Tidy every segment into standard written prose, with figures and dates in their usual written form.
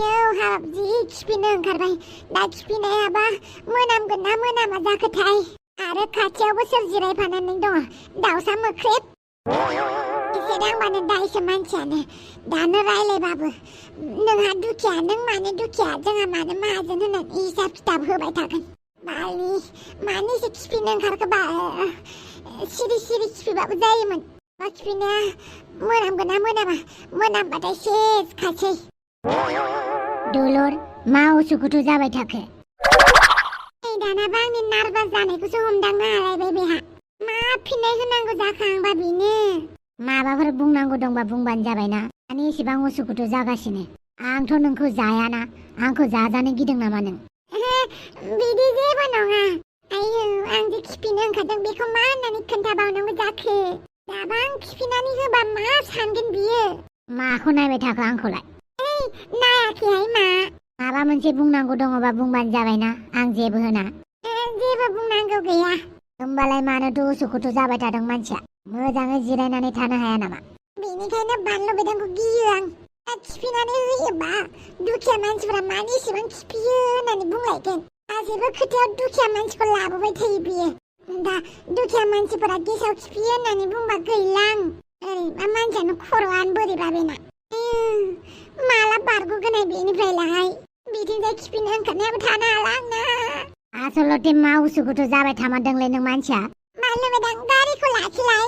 आयौ हाबाब जि खिफिनो ओंखारबाय दा खिफिनायाबा मोनामगोन ना मोनामा जाखोथाय आरो खाथियावबो सोर जिरायफानानै दङ दाउसा मोख्रेब एसे दांबानो दायसो मानसियानो दानो रायलायबाबो नोंहा दुखिया नों मानो दुखिया जोंहा मानो माहाजोन होननानै हिसाब खिथाब होबाय थागोन मानिसो खिफिनो ओंखारखोबा सिरि सिरि खिफिबाबो जायोमोन खिफिनाया मोनामगोन ना मोनामा मोनामबाथाय सेस खासै दलर मा उसुखुथु जाबाय थाखो दानाबा आंनि नार्भास जानायखौसो हमदांनो हालायबाय बेहा मा फिननाय होनांगौ जाखो आंबा बेनो माबाफोर बुंनांगौ दंबा बुंबानो जाबायना माने एसेबां उसुखुथु जागासिनो आंथ' नोंखौ जायाना आंखौ जाजानो गिदों नामा नों बिदि जेबो नङा आयौ आं जे खिफिनो ओंखारदों बेखौ मा होननानै खोन्थाबावनांगौ जाखो दाबा आं खिफिनानै होबा मा सानगोन बियो माखौ नायबाय थाखो आंखौलाय नायाखैहाय माबा मोनसे बुंनांगौ दङबा बुंबानो जाबायना आं जेबो होना जेबो बुंनांगौ गैया होमबालाय मानोथ' उसुखुथु जाबाय थादों मानसिया मोजाङै जिरायनानै थानो हाया नामा बेनिखायनो बानलु बेदांखौ गियो आं खिफिनानै होयोबा दुखिया मानसिफोरा मानो एसेबां खिफियो होननानै बुंलायगोन गासैबो खोथायाव दुखिया मानसिखौ लाबोबाय थायो बियो दा दुखिया मानसिफोरा गेसाव खिफियो होननानै बुंबा गैलां ओरैबा मानसियानो खर'आनो बोरैबा बेना माला बारग'गोनाय बेनिफ्रायलाय बिथिंजाय खिफिनो ओंखारनायाबो थानो हाला आंना आसलथे मा उसुखुथु जाबाय थामारदोंलै नों मानसिया बानलु बेदां गारिखौ लाखिलाय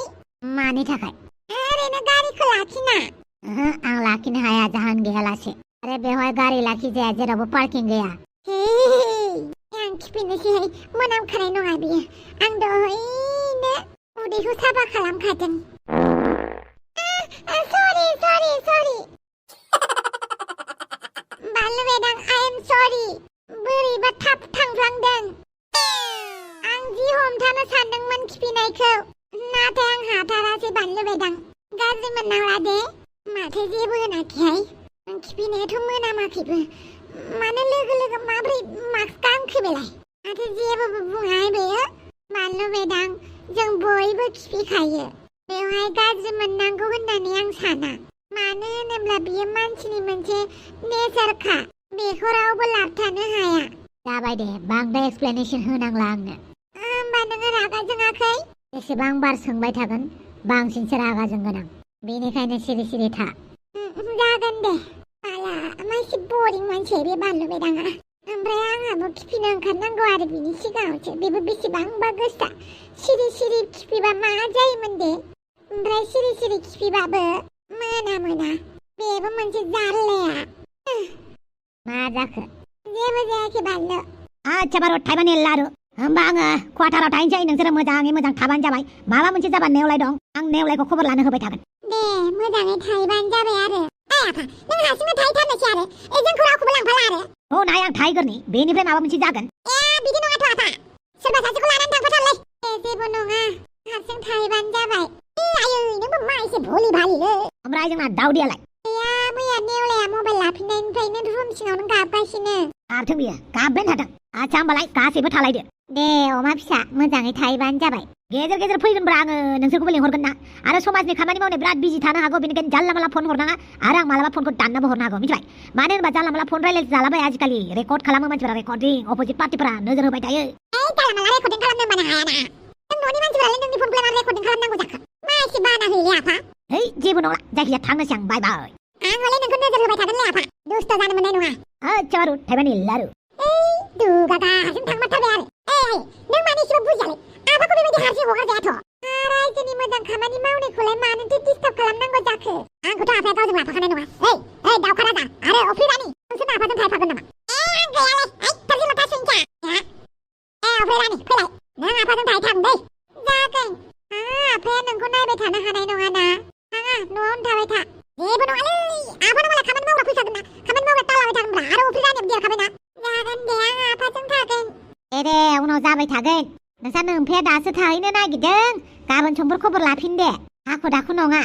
मानि थाखाय ओरैनो गारिखौ लाखिना आं लाखिनो हाया जाहोन गैयालासे आरो बेवहाय गारि लाखिजाया जेरावबो पार्किं गैया आं खिफिनोसैहाय मोनामखानाय नङा बियो आं दहायनो उदैखौ साफा खालामखादों सरि बानलु बेदां आइ एम सरि बोरैबा थाब थांफ्लांदों आं जि हमथानो सानदोंमोन खिफिनायखौ नाथाय आं हाथारासै बानलु बेदां गाज्रि मोननांला दे माथो जेबो होनाखैहाय आं खिफिनायाथ' मोनामाखैबो मानो लोगो लोगो माब्रै मास्क गानखो बेलाय माथो जेबोबो बुङाहाय बेयो बानलु बेदां जों बयबो खिफिखायो बेवहाय गाज्रि मोननांगौ होननानै आं साना मानो होनोब्ला बियो मानसिनि मोनसे नेचारखा बेखौ रावबो लाबथानो हाया जाबाय दे बांद्राय एक्सप्लेनेसन होनांला आंनो होमबा नोङो रागा जोङाखै जेसेबां बार सोंबाय थागोन बांसिनसो रागा जोंगोन आं बेनिखायनो सिरि सिरि था जागोन दे आला मासे बरिं मानसि बे बानलु बेदाङा ओमफ्राय आंहाबो खिफिनो ओंखारनांगौ आरो बिनि सिगाङावसो बेबो बेसेबांबा गोसा सिरि सिरि खिफिबा मा जायोमोन दे ओमफ्राय सिरि सिरि खिफिबाबो मोना बेबो मोनसे जारलाया मा जाखो जेबो जायाखै बानलु आच्छा बार' थाइबानि लारु होमबा आङो क्वार्टाराव थाहैनोसै नोंसोरो मोजाङै मोजां थाबानो जाबाय माबा मोनसे जाबा नेवलाय दं आं नेवलायखौ खबर लानो होबाय थागोन दे मोजाङै थाहैबानो जाबाय आरो आफा नों हारसिंनो थाहैथारनोसै आरो जोंखौ रावखौबो लांफाला आरो नाय आं थाहैगोरनि बेनिफ्राय माबा मोनसे जागोन बिदि नङाथ' आफा सोरबा सासेखौ लानानै थांफाथारलै जेबो नङा हारसिं थाहैबानो जाबाय आयै नोंबो मा एसे भलि भालिलै ओमफ्राय जोंना दाउदैयालाय मैया नेवलाया मबाइल लाफिननायनिफ्रायनो रुम सिङावनो गाबगासिनो गाबथों बियो गाबबाय थाथों आच्छा होमबालाय गासैबो थालायदो दे अमा फिसा मोजाङै थाहैबानो जाबाय गेजेर गेजेर फैगोनब्रा आङो नोंसोरखौबो लिंहरगोन ना आरो समाजनि खामानि मावनाय बिराद बिजि थानो हागौ बेनिखायनो जानला माला फन हरनाङा आरो आं मालाबा फनखौ दाननोबो हरनो हागौ मिथिबाय मानो होनबा जानला माला फन रायलाय जालाबाय आजिखालि रेकर्ड खालामो मानसिफोरा रेकर्डिं अपोजिट पार्टिफोरा नोजोर होबाय थायो जानला माला रेकर्डिं खालामनो माने हायाना नों न'नि मानसिफोरालाय नोंनि फनखौ मानो रेकर्डिं खालामनांगौ जाखो मा एसे बाना होयोलै आफा जेबो नङा जायखिजाया थांनोसै आं बाय बाय आं हले नोंखौ नोजोर होबाय थागोनलै आफा दुस्थ जानो मोननाय नङा आच्छा बारु थाइबानि लारु दुगागा हारसिं थांमारथारबाय आरो नों मानो एसेबो बुजियालै आफाखौ बेबायदि हारसिं हगारजायाथ' रायजोनि मोजां खामानि मावनायखौलाय मानोथो डिस्टार्ब खालामनांगौ जाखो आंखौथ' आफाया गावजों लाफाखानाय नङा दाउखा राजा आरो अफ्रि रानि नोंसोरनो आफाजों थाहैफागोन नामा आं गैयालै थोरसि लथा सुइनखा अफ्रि रानि फैलाय नों आफाजों थाहैथारगोन दै जागोन आफाया नोंखौ नायबाय थानो हानाय नङाना आङा न'आवनो थाबाय था जेबो नङालै आफानाव मालाय खामानि मावग्रा फैखागोन ना खामानि मावग्रा तालाबाय थागोनब्रा आरो अफ्रि रानियाबो देरखाबायना जागोन दे आं आफाजों थागोन दे उनाव जाबाय थागोन नोंसा नोम्फाया दासो थाहैनो नागिरदों गाबोन समफोर खबर लाफिन दे हाखु दाखु नङा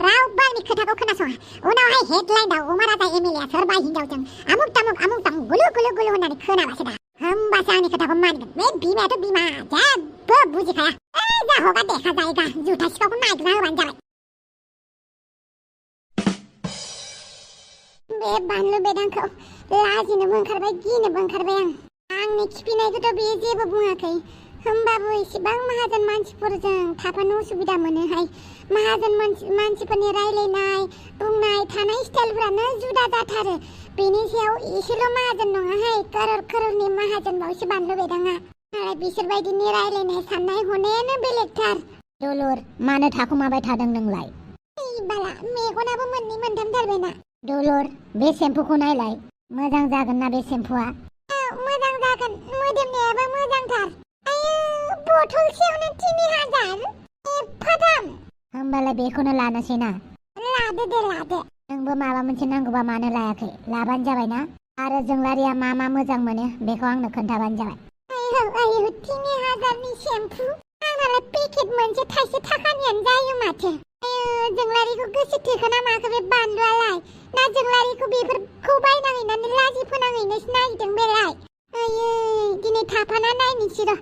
रावबो आंनि खोथाखौ खोनासङा उनावहाय हेडलाइनाव अमा राजा एमएलए सोरबा हिनजावजों आमुक तामुक गुलु गुलु गुलु होननानै खोनाबासो दा होमबासो आंनि खोथाखौ मानिगोन बे बिमायाथ' बिमा जेबो बुजिखाया जा हगा देखा जायगा जुथा सिखावखौ नागिरना होबानो जाबाय बे बानलु बेदांखौ लाजिनोबो ओंखारबाय गिनोबो ओंखारबाय आंनि खिफिनायखौथ' बेयो जेबो बुङाखै होमबाबो इसेबां माहाजोन मानसिफोरजों थाफानो उसुबिदा मोनोहाय माहाजोन मानसिफोरनि रायलायनाय बुंनाय थानाय स्टाइलफ्रानो जुदा जाथारो बेनि सायाव एसेल' माहाजोन नङाहाय करोरनि माहाजोनबावसो बानलु बेदाङा नालाय बिसोरबायदिनि रायलायनाय साननाय हनायानो बेलेगथार दुलुर मानो थाखुमाबाय थादों नोंलाय बाला मेगनाबो मोननै मोनथामथारबायना दुलुर बे सेम्पुखौ नायलाय मोजां जागोन ना बे सेम्पुआ मोजां जागोन मोदोमनायाबो मोजांथार आयो बथलसेयावनो 3000 एफादाम होमबालाय बेखौनो लानोसै ना लादो दे लादो नोंबो माबा मोनसे नांगौबा मानो लायाखै लाबानो जाबाय ना आरो जोंलारिया मा मा मोजां मोनो बेखौ आंनो खोन्थाबानो जाबाय आयो 3000नि सेम्पु आंनालाय पेकेट मोनसे थाइसे थाखानियानो जायो माथो जोंलारिखौ गोसो थोखोना माखो बे बानलुआलाय ना जोंलारिखौ बेफोरखौ बायना हैनानै लाजि फोनांहैनोसो नागिरदों बेलाय आयै दिनै थाफाना नायनोसै र'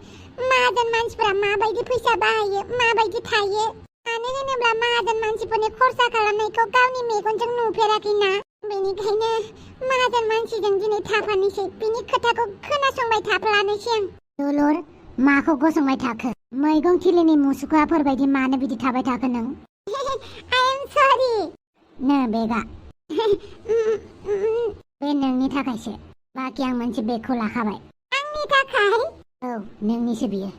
माहाजोन मानसिफोरा माबायदि फैसा बाहायो माबायदि थायो मानो होनोब्ला माहाजोन मानसिफोरनि खरसा खालामनायखौ गावनि मेगनजों नुफेराखैना बेनिखायनो माहाजोन मानसिजों दिनै थाफानोसै बिनि खोथाखौ खोनासंबाय थाफ्लानोसै आं दुलुर माखौ गसंबाय थाखो मैगं थिलिनि मुसुखाफोरबायदि मानो बिदि थाबाय थाखो नों I am sorry नो बेगा बे नोंनि थाखायसो बाखि आं मोनसे बेगखौ लाखाबाय आंनि थाखाय औ नोंनिसो बियो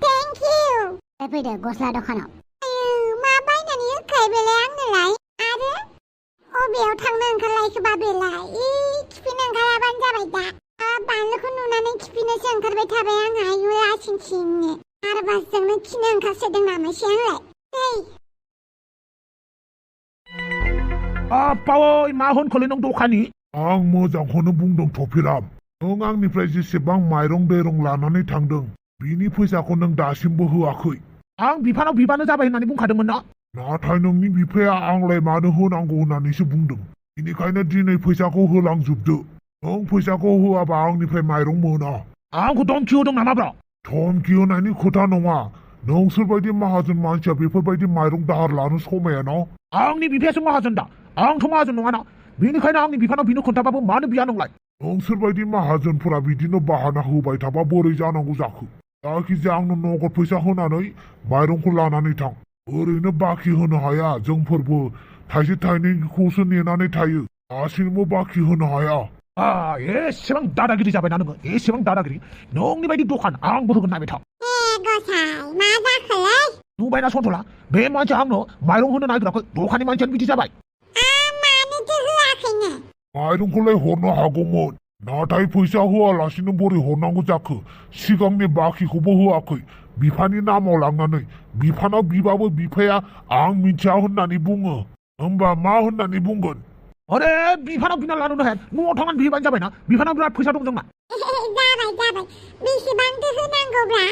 थेंक इउ फैदो गस्ला दखानाव मा बायनानै होखाय बेलाय आंनोलाय आरो अबेयाव थांनो ओंखारलायखोबा बेलाय खिफिनो ओंखाराबानो जाबाय दा बानलुखौ नुनानै खिफिनोसो ओंखारबाय थाबाय आंहा आयु लासिं सिंनो आरो बासजोंनो खिनो ओंखारसोदों नामासै आंलाय बावै मा होनखोलै नों दखानि आं मोजांखौनो बुंदों थफिराम नों आंनिफ्राय जेसेबां माइरं दैरं लानानै थांदों बिनि फैसाखौ नों दासिमबो होआखै आं बिफानाव बिबानो जाबाय होननानै बुंखादोंमोन ना नाथाय नोंनि बिफाया आंलाय मानो होनांगौ होननानैसो बुंदों बेनिखायनो दिनै फैसाखौ होलांजोबदो नों फैसाखौ होआबा आंनिफ्राय माइरं मोना आंखौ धमखि होदों नामाब्रा धमखि होनायनि खोथा नङा नोंसोरबायदि माहाजोन मानसिया बेफोरबायदि माइरं दाहार लानो समाया ना आंनि बिफायासो माहाजोन दा आंथ' माहाजोन नङाना बेनिखायनो आंनि बिफानाव बिनो खोन्थाबाबो मानो बिया नोंलाय नोंसोरबायदि माहाजोनफोरा बिदिनो बाहाना होबाय थाबा बोरै जानांगौ जाखो जायखिजाया आंनो नगद फैसा होनानै माइरंखौ लानानै थां ओरैनो बाखि होनो हाया जोंफोरबो थाइसे थाइनैखौसो नेनानै थायो दासिमबो बाखि होनो हाया एसेबां दादागिरि जाबायना नोङो एसेबां दादागिरि नोंनि बायदि दखान आंबो होगोन नायबाय था गसाय मा जाखोलै नुबायना सन्थला बे मानसिया आंनो माइरं होनो नागिराखै दखाननि मानसियानो बिदि जाबाय मानोथो होआखैनो माइरंखौलाय हरनो हागौमोन नाथाय फैसा होआलासिनो बोरै हरनांगौ जाखो सिगांनि बाखिखौबो होआखै बिफानि नामाव लांनानै बिफानाव बिबाबो बिफाया आं मिथिया होननानै बुङो होमबा मा होननानै बुंगोन अरे बिफानाव बिना लानोनो हाया न'आव थांनानै बिहैबानो जाबायना बिफानाव बिराद फैसा दं जोंना जाबाय बेसेबांथो होनांगौब्रा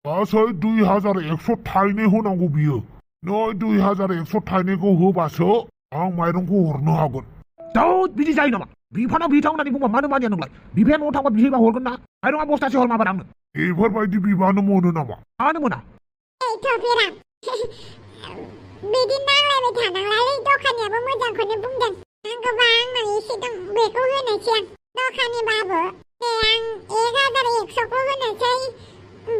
गासै 2100 थाइनै होनांगौ बियो नै 2100 थाइनैखौ होबासो आं माइरंखौ हरनो हागोन दाउद बिदि जायो नामा बिफानाव बिथां होननानै बुंबा मानो मानिया नोंलाय बिफाया न'आव थांबा बिहैबा हरगोन ना माइरङा बस्थासे हर माबार आंनो बेफोरबायदि बिबानो मोनो नामा मानो मोना थफिराम बिदि नांलायबाय थानांलालै दखानियाबो मोजांखौनो बुंदों नांगौबा आंनाव एसे दं बेखौ होनोसै आं दखानिबाबो आं 1100खौ होनोसै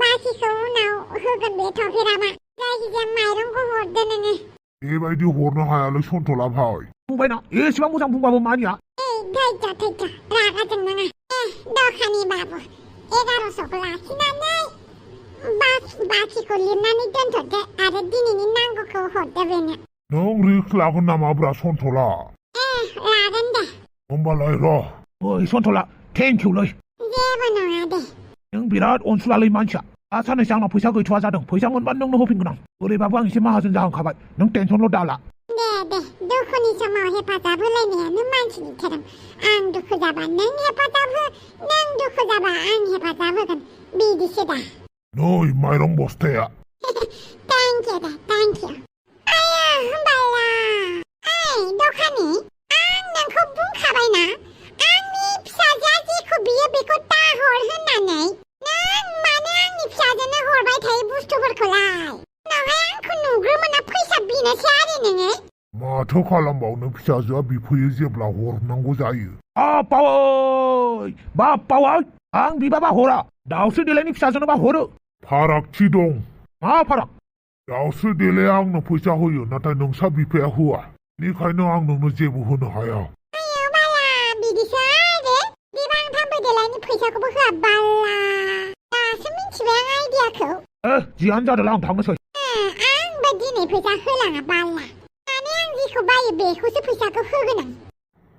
बाखिखौ उनाव होगोन बे थफिरामा जायखिजाया माइरंखौ हरदो नोङो बेबायदि हरनो हायालै सन्थला भाइ बुंबायना एसेबां मोजां बुंबाबो मानिया थैथा रागा जोंनाङा दखानिबाबो 1100खौ लाखिनानै बाखिखौ लिरनानै दोनथ'दो आरो दिनैनि नांगौखौ हरदो बेनो नों रिक्स लागोन नामाब्रा सन्थला लागोन दे होमबालाय र' ओइ सन्थला थेंक इउलै जेबो नङा दे नों बिराद अनसुलालै मानसिया साननैसो आंनाव फैसा गैथ'वा जादों फैसा मोनबानो नोंनो होफिनगोन आं ओरैबाबो आं एसे माहाजोन जाहांखाबाय नों टेनसनल' दाला दे दुखुनि समाव हेफाजाब होलायनायानो मानसिनि धोरोम आं दुखु जाबा नों हेफाजाब हो नों दुखु जाबा आं हेफाजाब होगोन बिदिसो दा नै माइरं बस्थाया थेंक इउ आया बाला दखानि आं नोंखौ बुंखाबायना आंनि फिसाजोआ जेखौ बियो बेखौ दाहर होननानै नों मानो आंनि फिसाजोनो हरबाय थायो बुस्थुफोरखौलाय उनावहाय आंखौ नुग्रोमोना फैसा बिनोसै आरो नोङो माथो खालामबावनो फिसाजोआ बिफैयो जेब्ला हरनांगौ जायो। बापावै आं बिबाबा हरा दाउस्रि देलायनि फिसाजोनोबा हरो। फारागथि दं। मा फाराग? दाउस्रि देलाया आंनो फैसा होयो नाथाय नोंसा बिफाया होआ। बेनिखायनो आं नोंनो जेबो होनो हाया। आयौ बाला बिदिसो आरो बिबां थाम्फै देलायनि फैसाखौबो होआ बाला। दासो मिथिबाय आं आइडियाखौ। जियानो जादोला आं थांनोसै। आंबो दिनै फैसा होलाङा बाला। माने आं जेखौ बायो बेखौसो फैसाखौ होगोन आं।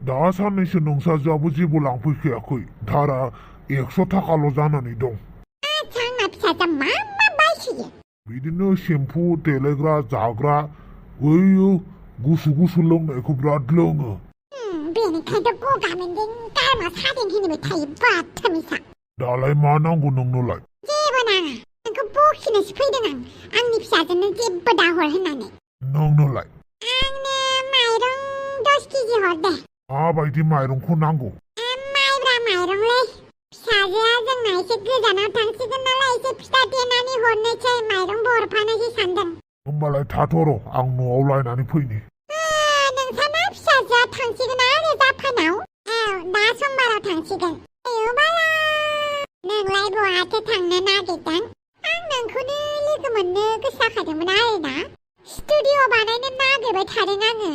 दा साननैसो नोंसाजोआबो जेबो लांफैखायाखै। धारा 100 थाखाल' जानानै दं। आच्छा आंना फिसाजोआ मा मा बायसोयो? बिदिनो सेम्पु देलायग्रा जाग्रा बैयो गुसु गुसु लोंनायखौ बिराद लोङो। बेनिखायनोथ' गगा मोनदों गारमा सादों होनबाय थायो बाथामिसा। दालाय मा नांगौ नोंनोलाय? जेबो नाङा नोंखौ बखिनोसो फैदों आं आंनि फिसाजोनो जेबो दाहर होननानै। नोंनोलाय? आंनो माइरं 10 केजि हर दे। माबायदि माइरंखौ नांगौ? माइब्रा माइरंलै। फिसाजोआ जोंना एसे गोजानाव थांसिगोन नालाय एसे फिथा देनानै हरनोसै माइरंबो हरफानोसै सानदों। होमबालाय थाथ'र' आं न'आव लायनानै फैनि। नोंसाना फिसाजोआ थांसिगोन आरो जापानाव? औ दा समबाराव थांसिगोन। आयौ बाला नोंलाय बहाथो थांनो नागिरदों? आं नोंखौनो लोगो मोननो गोसो जाखादोंमोन आरोना। स्टुडिअ बानायनो नागिरबाय थादों आङो।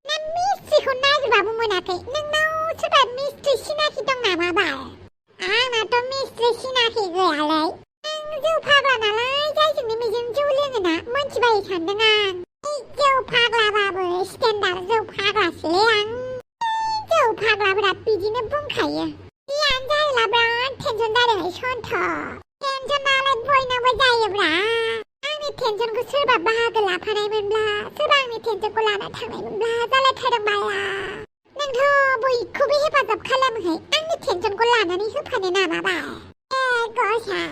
नों मिस्ट्रिखौ नागिरबाबो मोनाखै। नोंनाव सोरबा मिस्ट्रि सिनाखि दं नामा बाल? आंनाथ' मिस्ट्रि सिनाखि गैयालै। नों जौ फाग्ला नालाय जायजोंनो मेजों जौ लोङोना मोनथिबाय सानदों आं। जौ फाग्लाबाबो स्टेन्डार्ड जौ फाग्लासोलै आं। जौ फाग्लाफोरा बिदिनो बुंखायो। जियानो जायोला बिराद टेनसन जादोंहाय सन्थ'। टेनसनालाय बयनावबो जायोब्रा। आंनि टेनसनखौ सोरबा बाहागो लाफानायमोनब्ला सोरबा आंनि टेनसनखौ लाना थांनायमोनब्ला जालायथारदों बाला। नोंथ' बयखौबो हेफाजाब खालामोहाय आंनि टेनसनखौ लानानै होफानो नामा बाल? गसाय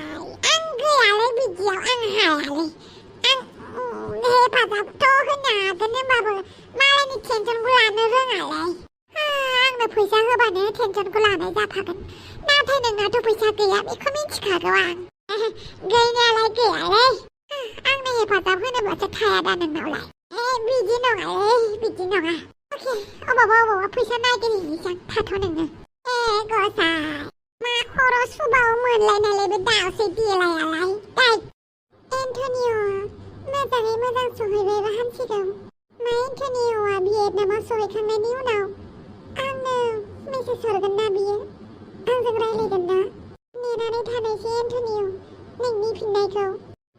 आं गैयालै बिदियाव आं हायालै। आं हेफाजाबथ' होनो हागोन होनबाबो मालायनि टेनसनखौ लानो रोङालै। आंनो फैसा होबानो टेनसनखौ लानाय जाफागोन। नाथाय नोंनाथ' फैसा गैया बेखौ मिथिखागौ आं। गैनायालाय गैयालै। आंनो हेफाजाब होनोब्लासो थाया दा नोंनावलाय। बिदि नङालै बिदि नङा। अके अबावबा फैसा नागिरहैनोसै थाथ' नोङो। गसाय मा खर' सुबाव मोनलायनायलाय बे दाउस्रि देलायालाय। एन्टनिय' मोजाङै मोजां सहैबायबा हामसिगौ। मा एन्टनिय'आ भियेटनामाव सहैखांनायनि उनाव आंनो मेसेज हरगोन ना बियो? आंजों रायलायगोन ना? नेनानै थानायसै एन्टनिय' नोंनि फिननायखौ।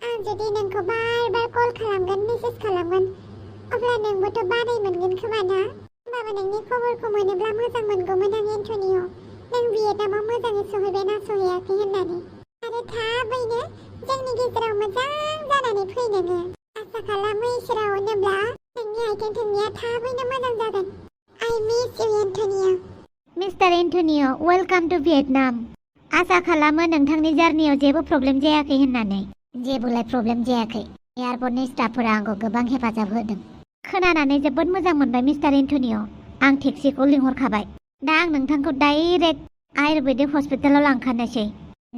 आं जुदि नोंखौ बार बार कल खालामगोन मेसेज खालामगोन अब्ला नोंबोथ' बानाय मोनगोन खोमा ना? होमबाबो नोंनि खबरखौ मोनोब्ला मोजां मोनगौमोन आं एन्टनिय'। नों भियेटनामाव मोजाङै सहैबायना सहैयाखै होननानै। आरो थाबैनो जोंनि गेजेराव मोजां जानानै फै नोङो। आसा खालामो इसोरा अनोब्ला नोंनि आथिं थोंनैया थाबैनो मोजां जागोन। I miss you Antonio'. Mister Antonio' welcome to Vietnam. आसा खालामो नोंथांनि जार्नियाव जेबो प्रब्लेम जायाखै होननानै। जेबोलाय प्रब्लेम जायाखै। एयारपर्टनि स्टाफफोरा आंखौ गोबां हेफाजाब होदों। खोनानानै जोबोद मोजां मोनबाय मिस्टार एन्टनिय'। आं टेक्सिखौ लिंहरखाबाय। दा आं नोंथांखौ डाइरेक्ट आयुर्वेदिक हस्पिटालाव लांखानोसै।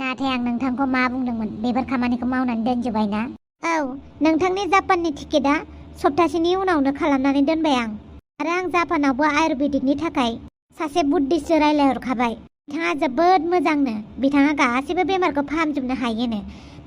नाथाय आं नोंथांखौ मा बुंदोंमोन बेफोर खामानिखौ मावनानै दोनजोबबाय ना? औ नोंथांनि जापाननि टिकेटआ सप्तासेनि उनावनो खालामनानै दोनबाय आं। आरो आं जापानावबो आयुर्वेदिकनि थाखाय सासे बुद्धिसो रायलायहरखाबाय। बिथाङा जोबोद मोजांनो। बिथाङा गासैबो बेमारखौ फाहामजोबनो हायोनो।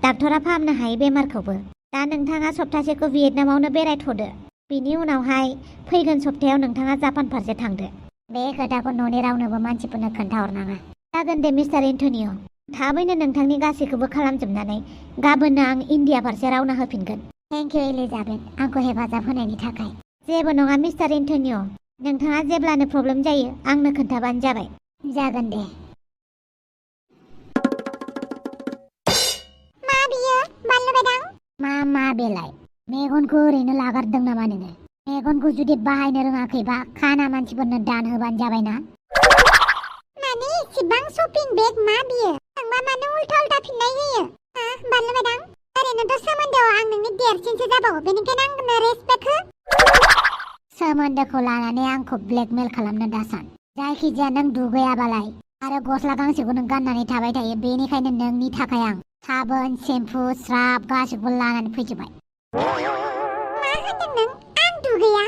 डाक्टरा फाहामनो हायो बेमारखौबो। दा नोंथाङा सप्तासेखौ भियेटनामावनो बेरायथ'दो। बिनि उनावहाय फैगोन सप्तायाव नोंथाङा जापान फारसे थांदो। बे खोथाखौ न'नि रावनोबो मानसिफोरनो खोन्थाहरनाङा। जागोन दे मिस्टार एन्टनिय'। थाबैनो नोंथांनि गासैखौबो खालामजोबनानै गाबोननो आं इन्डिया फारसे रावना होफिनगोन। थेंक इउ एलिजाबेथ आंखौ हेफाजाब होनायनि थाखाय। जेबो नङा मिस्टार एन्टनिय'। नोंथाङा जेब्लानो प्रब्लेम जायो आंनो खोन्थाबानो जाबाय। जागोन दे। मा बियो बानलु बेदां? मा बेलाय? मेगनखौ ओरैनो लागारदों नामा नोङो? मेगनखौ जुदि बाहायनो रोङाखैबा खाना मानसिफोरनो दान होबानो जाबायना। माने इसेबां शपिं बेग मा बियो? नोंबा मानो उल्था उल्था फिननाय होयो? बानलु बेदां ओरैनोथ' सोमोन्दोआव आं नोंनि देरसिनसो जाबावो बेनिखायनो आंनो रेसपेक्ट हो। सोमोन्दोखौ लानानै आंखौ ब्लेकमेल खालामनो दासान। जायखिजाया नों दुगैयाबालाय आरो गस्ला गांसेखौ नों गाननानै थाबाय थायो बेनिखायनो नोंनि थाखाय आं साबोन सेम्पु स्राब गासैखौबो लानानै फैजोबबाय। मा होनदों नों? आं दुगैया?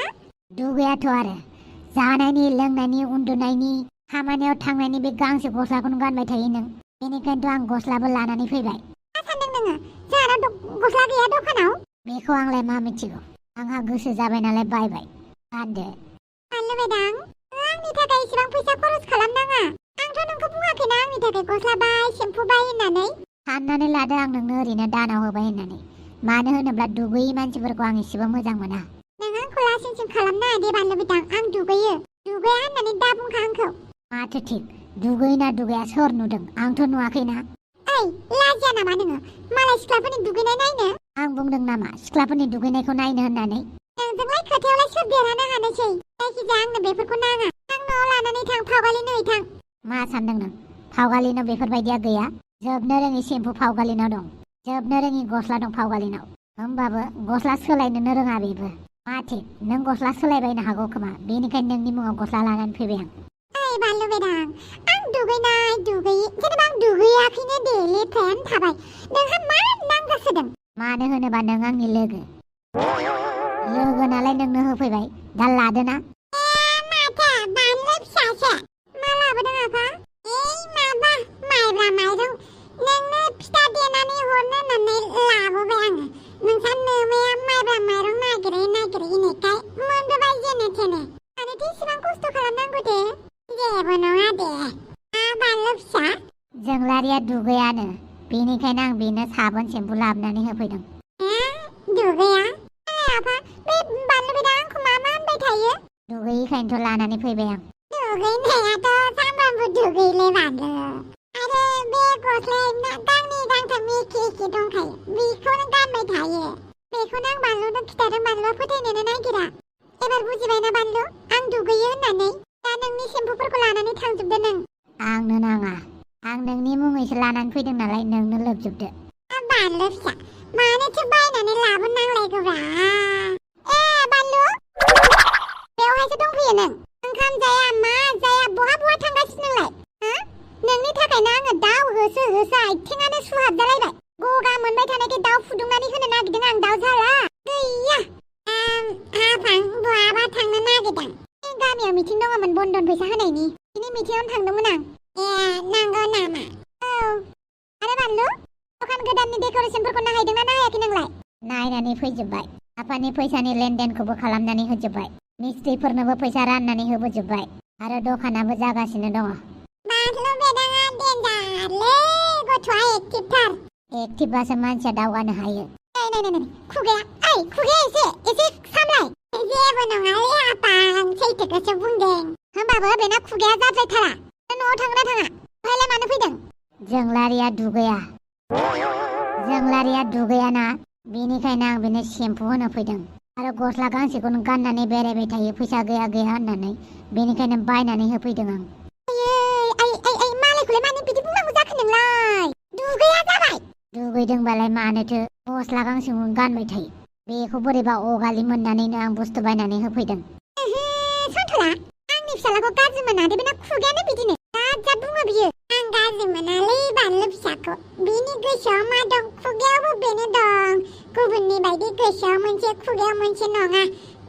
दुगैयाथ' आरो जानायनि लोंनायनि उन्दुनायनि खामानियाव थांनायनि बे गांसे गस्लाखौनो गानबाय थायो नों बेनिखायनोथ' आं गस्लाबो लानानै फैबाय मा सानदों नोङो जोंहानाव गस्ला गैया दखानाव बेखौ आंलाय मा मिथिगौ आंहा गोसो जाबाय नालाय बायबाय गानदो बानलु बेदां आंनि थाखाय इसेबां फैसा खरस खालामनाङा आंथ' नोंखौ बुङाखैना आंनि थाखाय गस्ला बाय सेम्पु बाय होननानै साननानै लादो आं नोंनो ओरैनो दानाव होबाय होननानै मानो होनोब्ला दुगैयै मानसिफोरखौ आं एसेबां मोजां मोना नों आंखौ लासिंसिं खालामनाङा दे बानलु बेदां आं दुगैयो दुगैया होननानै दा बुंखा आंखौ माथो थिग दुगैना दुगैया सोर नुदों आंथ' नुवाखैना ओइ लाजिया नामा नोङो मालाय सिख्लाफोरनि दुगैनाय नायनो आं बुंदों नामा सिख्लाफोरनि दुगैनायखौ नायनो होननानै नोंजोंलाय खोथायावलाय सोर देरहानो हानोसै जायखिजाया आंनो बेफोरखौ नाङा आं न'आव लानानै थां फावगालिनो थां मा सानदों नों फावगालिनाव बेफोरबायदिया गैया जोबनो रोङि सेम्पु फावगालिनाव दं जोबनो रोङि गस्ला दं फावगालिनाव होमबाबो गस्ला सोलायनोनो रोङा बेबो मा थिग नों गस्ला सोलायबायनो हागौ खोमा बेनिखायनो नोंनि मुङाव गस्ला लानानै फैबाय आं ओइ बानलु बेदां आं दुगैनाय दुगैयै जेनेबा आं दुगैयाखैनो दे लेथ्रायानो थाबाय नोंहा मा नांगासोदों मानो होनोबा नों आंनि लोगो नालाय नोंनो होफैबाय दा लादोना माथो बानलु फिसासो मा लाबोदों आफा ओइ माबा माइब्रा माइरं नोंनो फिथा देनानै हरनो होननानै लाबोबाय आङो नोंसा नोमाया माइब्रा माइरं नागिरै इनेखाय मोनबोबाय जेने थेने मानोथो इसेबां खस्थ' खालामनांगौ दे जेबो नङा दे बानलु फिसा जोंलारिया दुगैयानो बेनिखायनो आं बेनो साबोन सेम्पु लाबोनानै होफैदों दुगैया आफा बे बानलु बेदां आंखौ मा होनबाय थायो दुगैयैखायनोथ' लानानै फैबाय आं दुगैनायाथ' सामफ्रामबो दुगैले बानलु आरो बे गस्लाया गांनै गांथाम एखे दंखायो बेखौनो गानबाय थायो बेखौनो आं बानलुनो खिथादों बानलुआ फोथायनोनो नागिरा एबार बुजिबायना बानलु आं दुगैयो होननानै दा नोंनि सेम्पुफोरखौ लानानै थांजोबदो नों आंनो नाङा आं नोंनि मुङैसो लानानै फैदों नालाय नोंनो लोबजोबदो बानलु फिसा मानोथो बायनानै लाबोनांलायगौब्रा बानलु बेवहायसो दंफैयो नों ओंखाम जाया मा जाया बहा थांगासिनो नोंलाय नोंनि थाखायनो आङो दाउ होसो आथिङानो सुहाबजालायबाय गगा मोनबाय थानायखाय दाउ फुदुंनानै होनो नागिरदों आं दाउ जाला गैया आफां बहाबा थांनो नागिरदों गामियाव मिथिं दङमोन बन्दन फैसा होनायनि बिनि मिथिङावनो थांदोंमोन आं नांगौ नामा औ आरो बानलु दखान गोदाननि डेक'रेसनफोरखौ नायदोंना नायाखै नोंलाय नायनानै फैजोबबाय आफानि फैसानि लेनदेनखौबो खालामनानै होजोबबाय मिस्ट्रिफोरनोबो फैसा राननानै होबोजोबबाय आरो दखानाबो जागासिनो दङ बानलु बेदाङा देन्जारलै गथ'आ एक्टिभथार एक्टिभबासो मानसिया दावगानो हायो नै खुगाया एसे सामलाय जेबो नङालै आपा आं सैथोखौसो बुंदों होमबाबो बेना खुगाया जाद्रायथारा न'आव थांना थाङा ओमफ्रायलाय मानो फैदों जोंलारिया दुगैयाना बेनिखायनो आं बेनो सेम्पु होनो फैदों आरो गस्ला गांसेखौनो गाननानै बेरायबाय थायो फैसा गैया होननानै बेनिखायनो बायनानै होफैदों आं आइ मालायखौलाय मानो बिदि बुंनांगौ जाखो नोंलाय दुगैया जाबाय दुगैदोंबालाय मानोथो गस्ला गांसेखौनो गानबाय थायो बेखौ बोरैबा अगालि मोननानैनो आं बुस्थु बायनानै होफैदों सन्थला आंनि फिसालाखौ गाज्रि मोना दे बेना खुगायानो बिदिनो जा बुङो बियो आं गाज्रि मोनालै बानलु फिसाखौ बिनि गोसोआव मा दं खुगायावबो बेनो दं गुबुननि बायदि गोसोआव मोनसे खुगायाव मोनसे नङा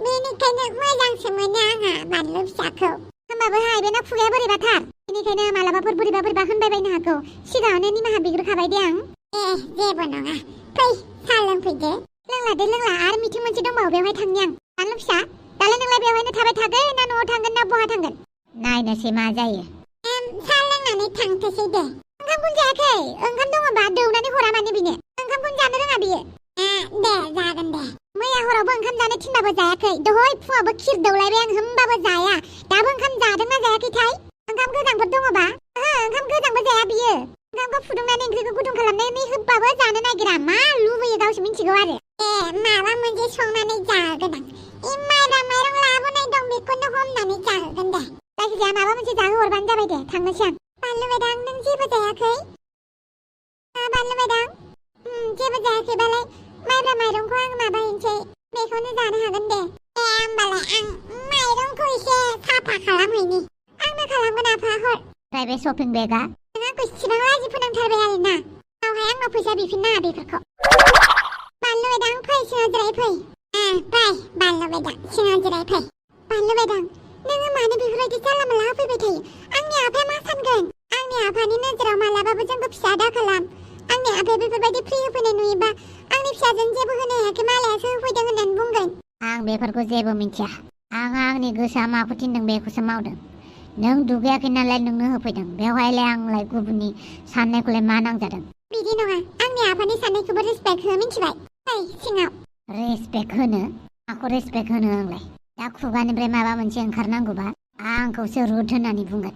बेनिखायनो मोजांसो मोनो आंहा बानलु फिसाखौ होमबाबो बेना खुगाया बोरैबाथार बेनिखायनो मालाबाफोर बोरैबा होनबाय बायनो हागौ सिगाङावनो निमाहा बिग्रोखाबाय दे आं जेबो नङा फै साहा लोंफैदो लोंला आरो मिथिं मोनसे दंबावो बेवहाय थांनि आं बानलु फिसा दालाय नोंलाय बेवहायनो थाबाय थागोन ना न'आव थांगोन ना बहा थांगोन नायनोसै मा जायो साहा लोंनानै थांथोसै दे ओंखामखौनो जायाखै ओंखाम दङबा दौनानै हरा माने बिनो ओंखामखौनो जानो रोङा बियो दे जागोन दे मैया हरावबो ओंखाम जानो थिनबाबो जायाखै दहाय फुङावबो खिर दौलायबाय आं होमबाबो जाया दाबो ओंखाम जादोंना जायाखैथाय ओंखाम गोजांफोर दङबा ओंखाम गोजांबो जाया बियो ओंखामखौ फुदुंनानै ओंख्रिखौ गुदुं खालामनानै होबाबो जानो नागिरा मा लुबैयो गावसो मिथिगौ आरो माबा मोनसे संनानै जाहोगोन आं माइब्रा माइरं लाबोनाय दं बेखौनो हमनानै जाहोगोन दे जायखिजाया माबा मोनसे जाहोहरबानो जाबाय दे थांनोसै आं बानलु बेदां नों जेबो जायाखै बानलु बेदां जेबो जायाखैबालाय माइब्रा माइरंखौ आं माबाहैनोसै बेखौनो जानो हागोन दे होमबालाय आं माइरंखौ एसे साफा खालामहैनि आंनो खालामगोन आफा हर ओमफ्राय बे शपिं बेगा नों आंखौ इसिबां लाजि फोनांथारबाय आरोना उनावहाय आंनाव फैसा बिफिननाङा बेफोरखौ बानलु बेदां फै सिङाव जिराय फै बानलु बेदां सिङाव जिराय फै बानलु बेदां नोङो मानो बेफोरबायदि जानला मोनला होफैबाय थायो आंनि आफाया मा सानगोन आंनि आफानि नोजोराव मालाबाबो जोंखौ फिसा दाखालाम आंनि आफाया बेफोरबायदि फ्रि होफैनाय नुयोबा आंनि फिसाजों जेबो होनो हायाखै मालायासो होफैदों होननानै बुंगोन आं बेफोरखौ जेबो मिथिया आं आंनि गोसोआ माखौ थिनदों बेखौसो मावदों नों दुगैयाखै नालाय नोंनो होफैदों बेवहायलाय आंलाय गुबुननि साननायखौलाय मा नांजादों बिदि नङा आंनि आफानि साननायखौबो रेसपेक्ट हो मिथिबाय फै सिङाव रेसपेक्ट होनो माखौ रेसपेक्ट होनो आंलाय दा खुगानिफ्राय माबा मोनसे ओंखारनांगौबा आंखौसो रुद होननानै बुंगोन